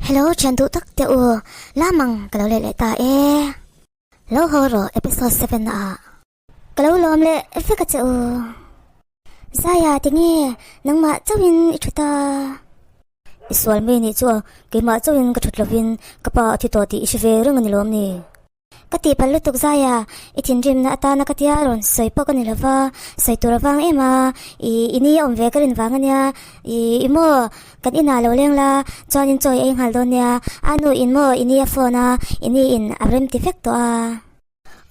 Hello thian duh tak teh u, lamang ka lo let leh ta e. Lo haw rawh episode 7 ah. Ka lo lawm leh vek a che u. Zaya tinge nangmah chauhin i thut a. I sual mi nih chu keimah chauhin ka thut lovin ka pa a thi tawh tih i hre ve reng a ni lawm ni? Ka tihpalh lutuk Zaya, i thinrimna atana ka tia rawn sawi pawh ka ni lova, sawi tur avang em a, i i ni a awm ve ka rin vang a nia, i i maw kan inah lo leng la chuanin chaw i ei nghal dawn nia, a nu in maw i ni a phone a, i ni in a rem ti vek tawh a.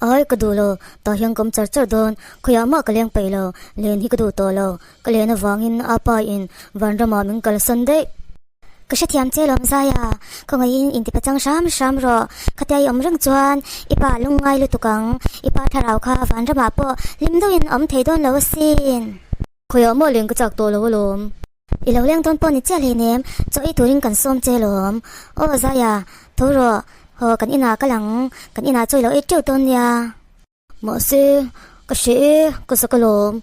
Ai ka duh lo, tah hian ka awm char char dawn, khawiah mah ka leng peih lo, len hi ka duh tawh lo, ka len avangin a pa in vanramah min kalsan daih. Ka hrethiam che lawm Zaya, khawngaihin intipachang hram hram rawh, khatia i awm reng chuan i pa lungngai lutuk ang, i pa thlarau kha vanramah pawh hlim deuhin a awm thei dawn lo asin. Khawiah mah leng ka chak tawh lo alawm. I lo leng dawn pawh ni chiah hleinem, chaw ei turin kan sawm che lawm. Aw Zaya, tho rawh, haw kan inah kal ang, kan inah chaw i lo ei teuh dawn nia. Mahse, ka hre e, ka zak alawm.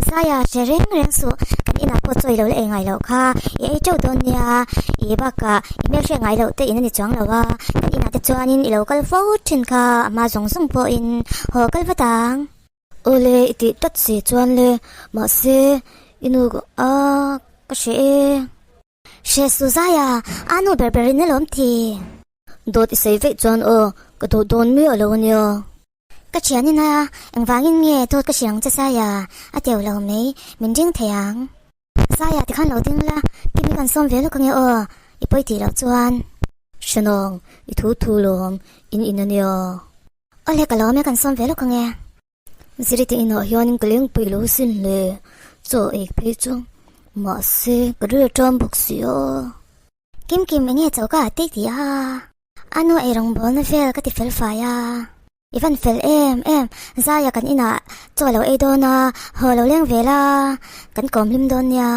Zaya, hre reng reng suh, kan inah pawh chaw i lo la ei ngai loh kha, i ei teuh dawn nia, i bakah i hmelhriat ngai loh te in a ni chuang lo a, kan inah te chuanin i lo kal fo thin kha, a hma zawng zawng pawhin haw kal vat ang. Awle i tih tlat si chuan le, mahse i nu a ka hre e. Hre su Zaya, a nu ber ber in alawm ti. Dawt i sawi veih chuan aw, ka duh dawn miah lo ania. Ka thian ina engvangin nge dawt ka hrilh ang che Zaya, a teu lo mai, min ring thei ang. Zaya tikhan lo ding la, Kimi kan sawm ve lawk ange aw, i pawi tih loh chuan. Hranawng, i thu thu lawm, in in ania. Awle ka lawm e kan sawm ve lawk ange. Zirite inah hianin ka leng peih lo sin hle, chaw ei phei chu mahse ka ril a ṭam bawk si a. Kim Kim enge chaw ka tih tih a, a nu ei rawngbawlna vel ka ti fel fai a. I van fel em em, Zaia kan inah chaw lo ei dawn a, haw lo leng ve la, kan kawm hlim dawn nia.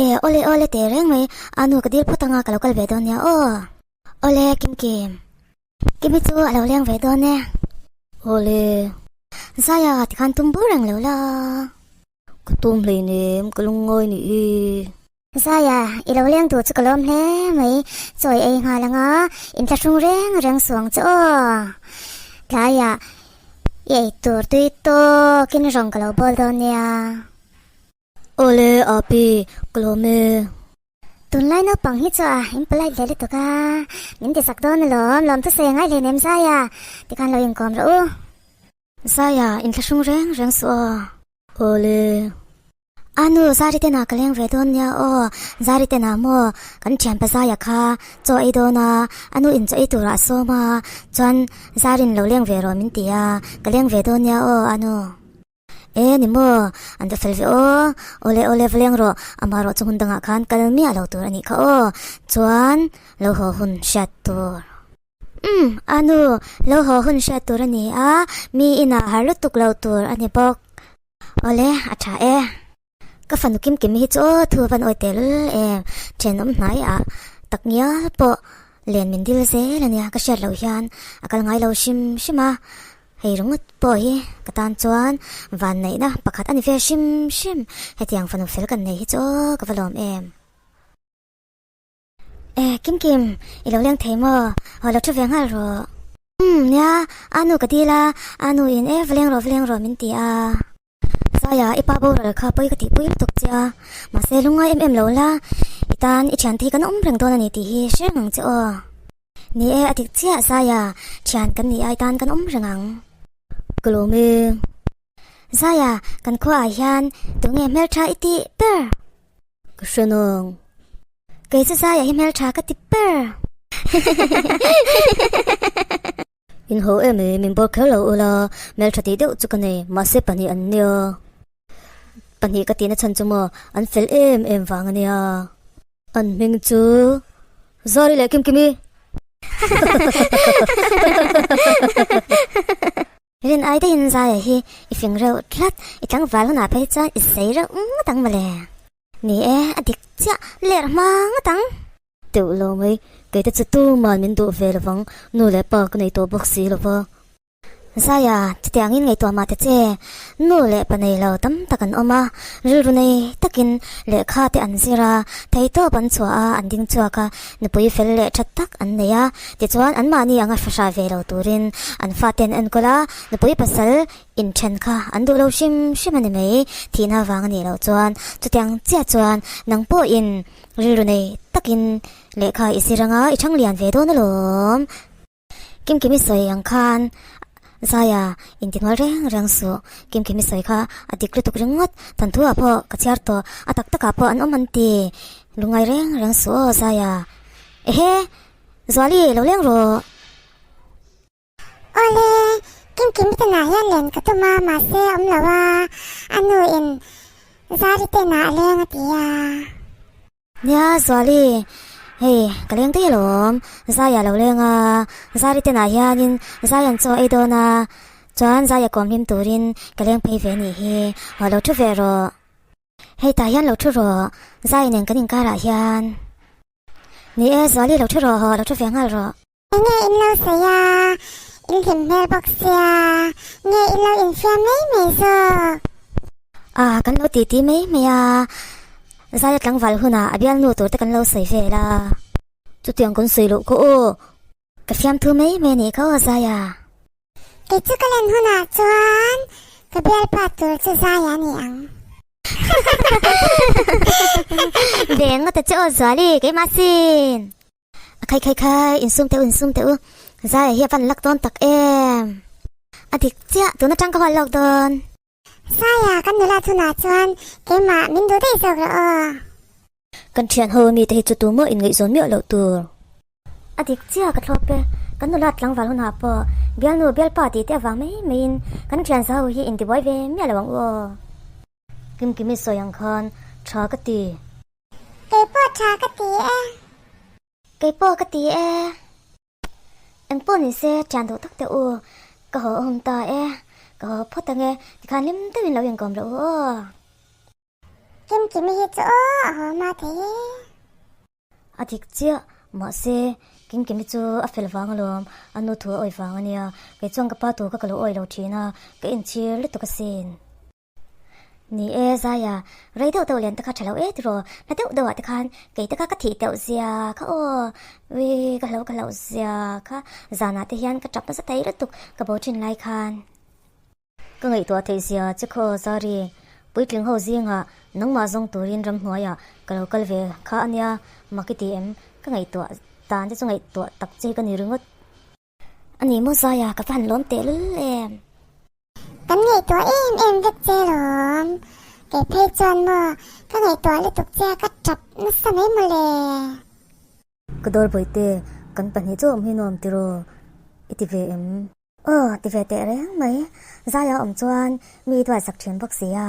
E awle awle teh reng mai, a nu ka dil phawt anga ka lo kal ve dawn nia aw. Awle Kim Kim. Kimi chu a lo leng ve dawn e. Awle. Zaia tikhan tum bur reng lo la. Ka tum hleinem, ka lungngawi ni i. Zaia, i lo leng duh chu ka lawm hle mai. Chawi ei nghal anga inthlahrung reng reng suang chu aw. Tlaiah i ei tur tui tawkin rawng ka lo bawl dawn nia. Awle Api, ka lawm e. Tunlai naupang hi chu a in polite hle lutuk a, min ti sak dawn alawm, lawm chu sawi angai hleinem Zaia, tikhan lo inkawm rawh u. Zaia, inthlahrung reng reng suh aw. Awle. A nu, Zari te nah ka leng ve dawn nia aw, Zari te nah maw kan thianpa Zaia kha chaw ei dawn a, a nu in chaw ei turah a sawm a, chuan Zari'n lo leng ve rawh min ti a, ka leng ve dawn nia aw a nu. E ni maw, an va fel ve aw, awle awle va leng rawh, amah rawh chu hmun dangah khan kal miah lo tur a nih kha aw, chuan lo haw hun hriat tur. Umm, a nu, lo haw hun hriat tur a ni a, mi inah har lutuk lo tur a ni bawk. Awle, a tha e. Ka fanu kim kim hi chu aw thu a van awi tehlul em, thenawm hnaiah tak ngial pawh len min dil zel a nia, ka hriat loh hian a kal ngai lo hrim hrim a, hei ringawt pawh hi ka tan chuan vanneihna pakhat a ni ve hrim hrim, hetiang fanu fel kan nei hi chu aw ka va lawm em. Eh, Kim Kim, i lo leng thei maw? Haw lo thu ve nghal rawh. Umm, nia, a nu ka dil a, a nu in e va leng rawh va leng rawh min ti a. Saia, i pa boral kha pawi ka tihpui lutuk che a, mahse lungngai em em lo la, i tan i thiante hi kan awm reng dawn a ni tih hi hre reng ang che aw. Ni e, a dik chiah Saia, thian kan nih ai tan kan awm reng ang. Ka lawm e. Saia, kan khuaah hian tunge hmeltha i tih ber? Ka hre nawng. Kei chu Saia hi hmeltha ka ti ber. In ho em e, min bawr kher lo ula, hmeltha tih deuh chu ka nei, mahse pahnih an nia. Pahnih ka tihna chhan chu maw, an fel em em vang a nia. An hming chu Zari leh Kimkimi. Rin ai daihin Zaia hi i fing reuh tlat, i tlangval hunah phei chuan i sei reuh ngawt ang mawle. Ni e, a dik chiah, ler hma ngawt ang. Teuh lo mai, kei te chu tuman min duh ve lovang, nu leh pa ka nei tawh bawk si lova. Zaia, chutiangin ngaihtuah mah ta che. Nu leh pa nei lo tam tak an awm a, rilru nei takin lehkha te an zir a, theihtawp an chhuah a, an ding chhuak a, nupui fel leh tha tak an nei a. Tichuan, anmahni anga hra ve lo turin an fate an enkawl a, nupui pasal inthen kha an duh lo hrim hrim a ni mai. Thihna vang a nih loh chuan chutiang chiah chuan nang pawhin rilru nei takin lehkha i zir anga i thang lian ve dawn alawm. Kimkimi sawi ang khan Zaia intinual reng reng suh. Kimkimi sawi kha a dik lutuk ringawt. Thanthu ah pawh ka chhiar tawh, a tak takah pawh an awm an ti. Lungngai reng reng suh aw Zaia. Ehe! Zuali lo leng rawh. Awle, Kimkimi te nah hian len ka tum a, mahse awm lo a, a nu in Zari te nah a leng a ti a. Nia Zuali, hei ka leng daih alawm, Zaia lo leng a, Zari te nah hianin Zai an chaw ei dawn a, chuan Zaia kawm hlim turin ka leng phei ve nih hi, haw lo thu ve rawh. Hei tah hian lo thu rawh, Zai nen kan inkarah hian. Ni e, Zuali lo thu rawh, haw lo thu ve nghal rawh. Enge in lo sawi a, in hlim hmel bawk sia, nge in lo infiam mai mai zawk? A, kan lo titi mai mai a, Zaia tlangval hunah a bialnu tur te kan lo sawi vel a. Chutiang kan sawi loh kha aw. Ka fiamthu mai mai a nih kha aw Zaia. Kei chu ka len hunah chuan ka bialpa tur chu Zaia a ni ang. Ve ngawt a che aw Zuali, keimah sin. A khai khai khai, insum teh u, insum teh u. Zaia hi a van lak dawn tak em? A dik chiah, tun atang ka hual lawk dawn. Zaia, kan nula chhunah chuan keimah min duh daih zawk rawh aw. Kan thian ho mite hi chu tumaw inngaihzawn miah loh tur. A dik chiah ka thlawp e, kan nula tlangval hunah pawh bialnu bialpa tih te avang mai maiin kan thian za ho hi intibuai ve miah lo ang u aw. Kimkimi sawi ang khan tha ka ti. Kei pawh tha ka ti e. Kei pawh ka ti e. Eng pawh ni se thian duh tak teh u. Ka haw awm ta e. Ka haw phawt ang e. Tikhan hlim deuhin lo inkawm loh u aw. Kimkimi hi chu aw a haw hma thei e. A dik chiah. Mahse, Kimkimi chu a fel vang alawm. A nu thu a awih vang a nia. Kei chuan ka pa tur kha ka lo awih lo thin a. Ka inchhir lutuk asin. Ni e, Zaia, rei deuh deuh lian te kha tha lo e tiraw, hla deuh deuh ah te khan kei te kha ka thih teuh zia kha aw, ui ka hlo ka hloh zia kha zanah te hian ka tap nasa thei lutuk ka bo thin lai khan. Ka ngaihtuah theih zia che khaw Zari, puitling ho zingah nangmah zawng turin ramhnuaiah ka lo kal ve kha ania, mak i ti em? Ka ngaihtuah dan te chu ngaihtuah tak che hi ka ni ringawt. A ni maw Zaia, ka va han lawm teh lul em? Kan ngaihtuah em em vek che lawm. Kei phei chuan maw ka ngaihtuah lutuk che a ka tap nasa mai mawle. Ka dawr bawihte, kan pahnih chu awm hi nuam tiraw i ti ve em? Aw, ti ve teh reng mai. Zaia awm chuan mi duat zak thin bawk si a,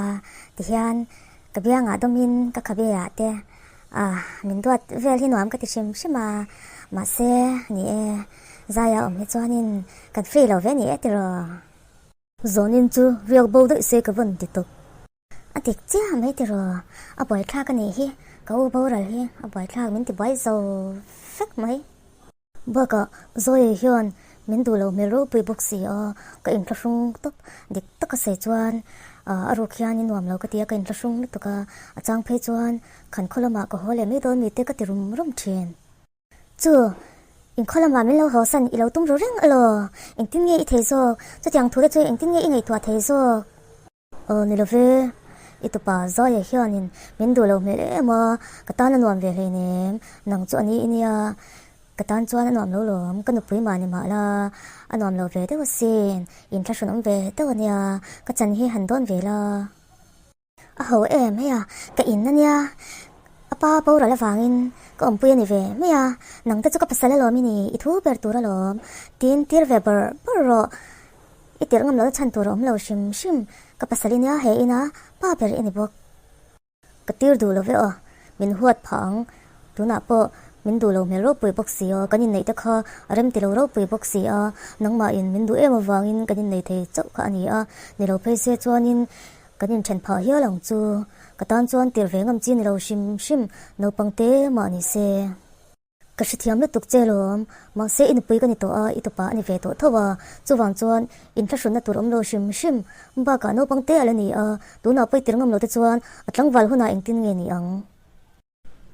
tihian ka biangah dawmin ka khabe ah te ah min duat vel hi nuam ka ti hrim hrim a, mahse ni e, Zaia awm hi chuanin kan free lo ve ni e tiraw? Zawnin chu riak bo daih se ka vawn ti tawp. A dik chiah mai tiraw? A buaithlak a nih hi, ka u boral hi a buaithlak min ti buai zo vek mai. Bakah Zoe hian min duh lo hmel ropui bawk si a, ka inthlahrung tawp. Dik taka sawi chuan a ruk hian i nuam lo ka ti a, ka inthlahrung lutuk a, a chang phei chuan khan khaw lamah ka haw leh mai dawn mi te ka ti rum rum thin. Chu, inkhaw lamah min lo haw san i lo tum ru reng alaw? Engtin nge i thei zawk? Chutiang thu te chu engtin nge i ngaihtuah thei zawk? Aw ni love, i tupa Zaia hianin min duh lo hmel em a, ka tan a nuam ve hleinem, nang chu a ni i nia, ka tan chuan a nuam lo lawm, ka nupui mah ni mah la, a nuam lo ve deuh asin, inthlahrun awm ve deuh a nia, ka chan hi han dawn ve la. A ho em hei a, ka in a nia, a pa boral avangin ka awmpui a ni ve mai a, nang te chu ka pasal alawm i ni, i thu ber tur alawm, tin tir ve bawrh bawrh rawh, i tirh ngam lohna chhan tur a awm lo hrim hrim, ka pasal i nia he ina pa ber i ni bawk. Ka tir duh lo ve aw, min huat phah ang, tunah pawh min duh lo hmel ropui bawk si a, kan inneih te kha a rem ti lo ropui bawk si a, nangmahin min duh em avangin kan innei thei chauh kha a ni a, ni lo phei se chuanin Kan inthen phah hial ang chu. Ka tan chuan tir ve ngam chi ni lo hrim hrim, naupang te mah ni se. Ka hrethiam lutuk che lawm, mahse i nupui ka ni tawh a, i tupa a ni ve tawh tho a, chuvang chuan inthlahrunna tur awm lo hrim hrim. Bakah naupang te a la ni a, tunah pawi tir ngam lo te chuan a tlangval hunah engtin nge ni ang?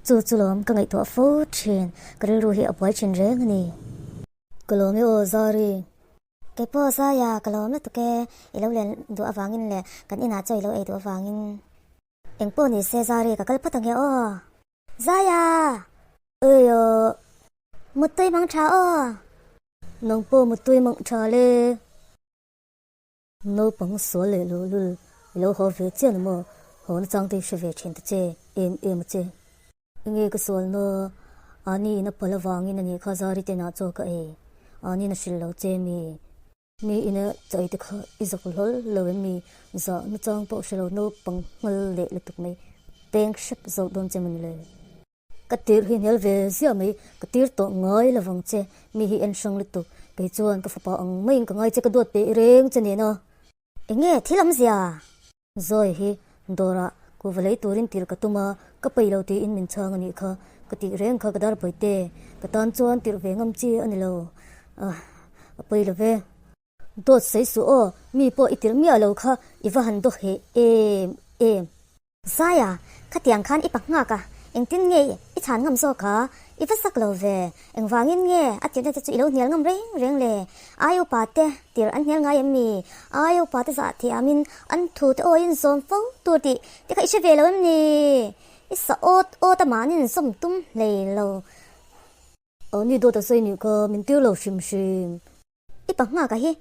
Chu chu lawm ka ngaihtuah fo thin, ka rilru hi a buai thin reng a ni. Ka lawm e aw Zari. Kei pawh Zaia ka lawm lutuk e, i lo len duh avangin leh kan inah chaw i lo ei duh avangin. Engpawh ni se Zari ka kal phawt ange aw. Zaia! Ui aw! Muttui mang tha aw! Nang pawh muttui mang tha le. Naupang sual leh luhlul i lo haw ve chian maw? Haw na chang te i hre ve thin ta che, em em a che. Enge ka sual na? Ani in a pal avangin a nih kha Zari te nah chaw ka ei. Ani in a hrilh lo che mi? Mi ina chawi te kha i zak hlawl lo em mi? Zah na chang pawh hre lo naupang nghal leh lutuk mai. Peng hrep zawk dawn che mawni le. Ka tir hi hnial ve ziah mai, ka tir tawh ngai lo vang che, mi hi en hrang lutuk, kei chuan ka fapa ang maiin ka ngai che ka duat peih reng che nena. Enge thil awmzia? Zawi hi dawrah kuhva lei turin tir ka tum a, ka peih lo tiin min chhang a nih kha, ka tih reng kha ka dar pawi te, ka tan chuan tirh ve ngam chi a ni lo, ah a pawi lo ve. Dawt sawi suh aw, mi pawh i tirh miah lo kha i va han daw heh em em. Zaia, khatiang khan i pa nghak a, engtin nge i chhan ngam zawk a? I va sak lo ve, engvangin nge a tirhna te chu i lo hnial ngam reng reng le? Ai upa te tirh an hnial ngai em mi? Ai upa te zah thiamin an thu te awiin zawm fo tur tih te kha i hre ve lo em ni? I sa awt awt a mahnin zawm tum hlei lo. Ani dawt a sawi nih kha min tir lo hrim hrim. I pa nghak a hi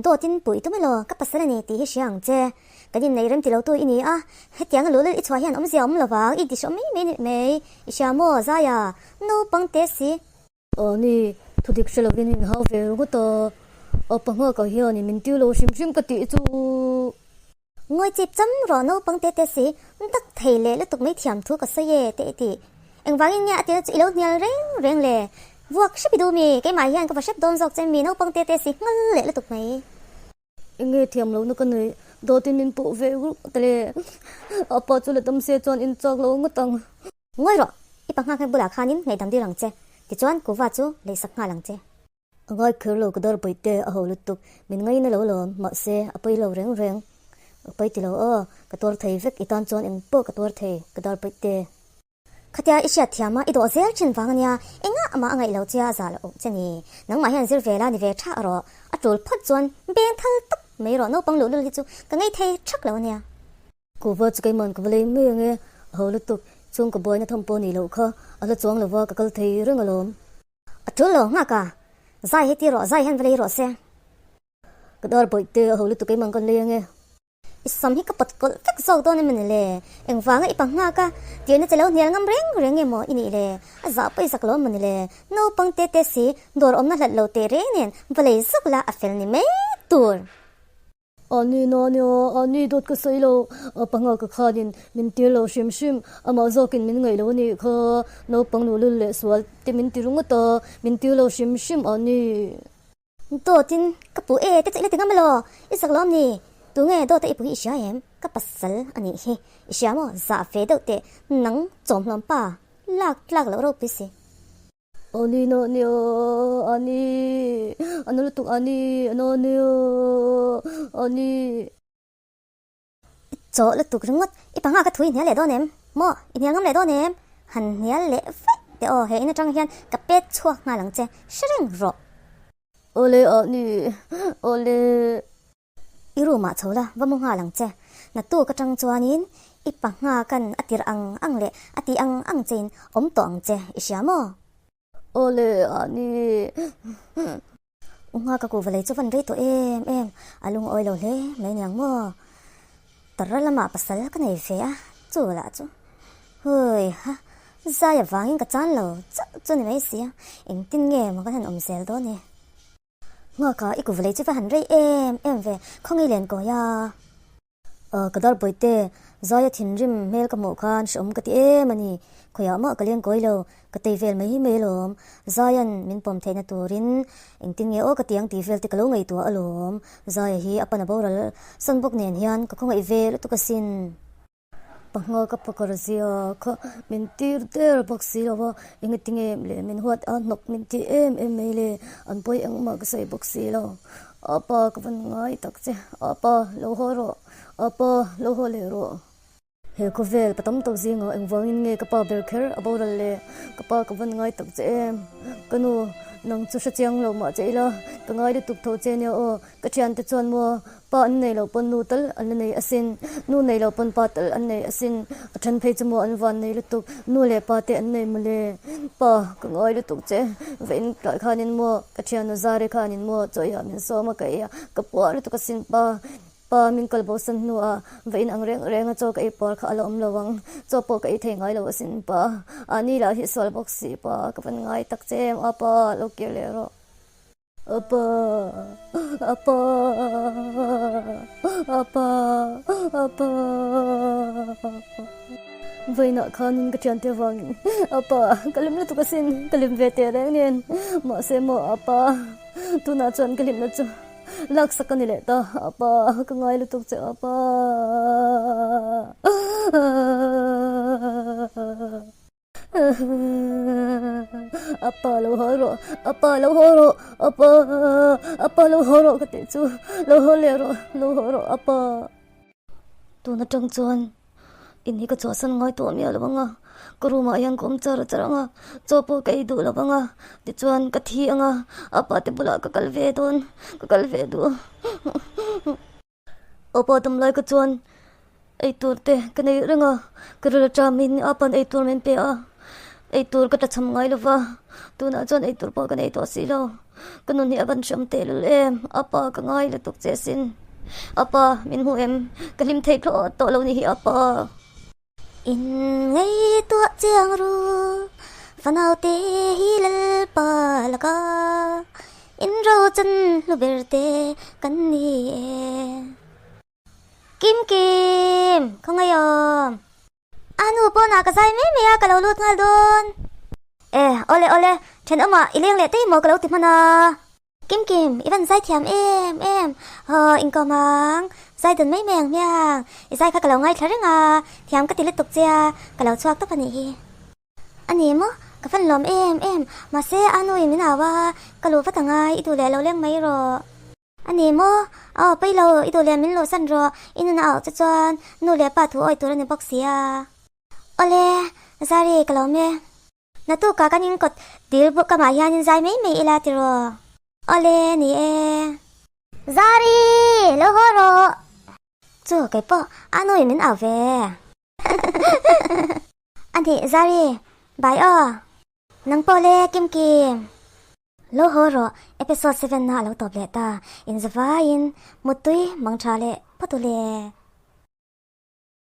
dawt in puih tum elaw ka pasal a ni tih hi hria ang che. Kan innei rem ti lo tu i ni a, hetiang a luhlul i chhuah hian awmzia awm lovang i tihrawh mai mai ni mai. I hria maw Zaia? Naupang te si. Aw ni, thudik hre lovin in hau ve ringawt a, a pa nghak ah hian min tir lo hrim hrim ka tih chu. Ngawi chip cham rawh naupang te te si, dak thei leh lutuk mai thiam thu ka sawi e te i ti. Engvangin nge a tirna chu i lo hnial reng reng le? Vuak hrep i duh mi? Keimah hian ka va hrep dawn zawk che mi naupang te te si nghal leh lutuk mai. Enge thiam lohna ka nei? Dawtin min puh ve ruk ta le. Apa chu la dam se chuan in chak lo ngawt ang. Ngawi rawh, i pa nghak bulah khanin ngaihdam dil ang che. Tichuan kuva chu leisak nghal ang che. A ngai kher lo ka dar pawi te a ho lutuk, min ngaina lo lawm, mahse a pawi lo reng reng, a pawi ti lo aw, ka tuar thei vek i tan chuan eng pawh ka tuar thei ka dar pawi te. Khatia i hriat thiam a i dawh zel thin vang ania, engah mah a ngaih lo che a zah loh che ni, nangmah hian zir ve la ni ve tha rawh, a tul phawt chuan beng thal tawp mai rawh naupang luhlul hi chu ka ngei thei thak lo ania. Kuhva chu keimah ka va lei mai ange, a ho lutuk, chung ka buaina tham pawh nih loh kha, a la chuang lova ka kal thei reng alawm. A tul lo nghak a, zai hi ti rawh, zai hian va lei rawh se. Ka dar bawih te a ho lutuk keimah kan lei ange. I sam hi ka pawt kawlh vek zawk dawn emaw ni le? Engvanga i pa nghak a, tirna che lo hnial ngam reng reng emaw i nih le? A zah pawh i zak lo emaw ni le? Naupang te te si, dawr awmna hlat lo teh reng nen va lei zawk la a fel ni mai tur. Ani na nia, ani dawt ka sawi lo, a panga ka khanin min tir lo hrim hrim, amah zawkin min ngaih lo a nih kha, naupang luhlul leh sual te min ti ringawt a, min tir lo hrim hrim ani. Dawtin ka pu e te chu i la ti ngam elaw, i zak lo am ni? Tunge dawta i pu hi i hria em? Ka pasal a nih hi, i hria maw? Zah ve deuh teh, nang chawmhlawm pa lak tlak loh ropui si. Ani na nia ani ana lutuk ani ana nia ani. I chawh lutuk ringawt i panga ka thu i hnial leh dawn em maw i hnial ngam leh dawn em han hnial leh vek teh aw he in atang hian ka pet chhuak nghal ang che hre reng rawh. Awle ani awle. I room ah chho la, va mu nghal ang che. Naktuk atang chuanin i pa nghakan a tirh ang ang leh a tih ang ang chein awm tawh ang che, i hria maw? Aw le, a ni. U nghaka kuhva lei chu van rei tawh em em, a lungawi lo hle mai niang maw? Tara lamah pasal ka nei ve a, chu lah chu. Hui ha, zai avangin ka chan lo chauh chu ni mai sia, engtin nge maw kan han awm zel dawn e? Nghaka i kuv lei chu va han rei em em ve, khawngi len kawi a. Aw ka dar bawihte, Zaia thinrim hmel ka hmuh khan hrehawm ka ti em a ni, khawiah mah ka leng kawi lo, ka tei vel mai mai alawm, Zaia'n min pawm theihna turin engtin nge aw ka ti ang tih vel te ka lo ngaihtuah alawm, Zaia hi a pan a boral san bawk nen hian ka khawngaih ve lutuk asin. Panga ka pakar zia kha min tir der bawk si lo a, engati nge le min huat a hnawk min ti em em mai le, an pawi engmah ka sawi bawk si lo. Apa ka van ngai tak che, apa lo haw rawh, apa lo haw leh rawh. He khawvel pa tam tak zingah engvangin nge ka pa ber kher a boral le, ka pa ka van ngai tak che em, ka nu nang chu hrechiang lo mah che ila ka ngai lutuk tho che nia aw, ka thiante chuan maw Pa an nei loh pawn nu tal an la nei asin, nu nei loh pawn pa tal an nei asin, a then phei chu maw an van nei lutuk, nu leh pa te an nei mawle. Pa, ka ngawi lutuk che, va in tlai khanin maw, ka thiannu Zari khanin maw chawiah min sawm a ka ei a, ka puah lutuk asin pa, pa min kal bosan hnuah va in ang reng reng a chaw ka ei puar kha a la awm lo ang, chaw pawh ka ei thei ngai lo asin pa, a ni lah hi sual bawk si pa, ka van ngai tak che em a pa, lo kir leh rawh. Apa, apa, apa, apa. Vawiinah khanin ka thiante avangin apa ka hlim lutuk asin, ka hlim ve teh reng nen. Mahse maw apa, tunah chuan ka hlimna chu laksak a ni leh ta, apa ka ngai lutuk che apa. Apa lo haw rawh, apa lo haw rawh, apa, apa lo haw rawh ka tih chu, lo haw leh rawh, lo haw rawh apa. Tun atang chuan in hi ka chhuahsan ngai tawh miah lo ang a, ka room ah hian ka awm char char ang a, chaw pawh ka ei duh lo ang a, tichuan ka thi ang a, apa te bulah ka kal ve dawn, ka kal ve duh. Awpa damlai ka chuan eitur te ka nei reng a, ka ril aṭamin apa'n eitur min pe a, eitur ka tlachham ngai lo va, tunah chuan eitur pawh ka nei tawh si lo, ka nun hi a van hriam tehlul em, apa ka ngai lutuk che sin, apa min hmu em, ka hlim thei thlawh tawh lo ni hi apa. In ngaihtuah chiang ru, fanaute hi Lalpa laka in rochan hlu ber te kan ni e. Kim Kim, khawngaih awm. A nu pawnah ka zai mai mai a, ka lo lut nghal dawn. E, awle awle, thenawmah i leng leh tei maw ka lo ti hman a. Kim Kim, i van zai thiam em em, haw inkawm ang, zai dun mai mai ang hmiang, i zai kha ka lo ngaithla reng a, thiam ka ti lutuk che a, ka lo chhuak tawp a nih hi. A ni maw, ka fan lawm em em, mahse a nu in min au a, ka luh vat angai, i duh leh lo leng mai rawh. A ni maw, aw pawi lo, i duh leh min luhsan rawh, i nun a auh che chuan nu leh pa thu awi tur a ni bawk si a. Awle, Zari, ka lawm e. Naktukah kan inkawt dil bawk kamah hianin zai mai mai ila tiraw? Awle, ni e. Zari! Lo haw rawh! Chu kei pawh a nuin min au ve. A nih Zari, bai aw. Nang pawh le Kim Kim. Lo haw rawh, episode 7 na a lo tawp leh ta. Inzavaiin muttui mangtha leh phawt u le.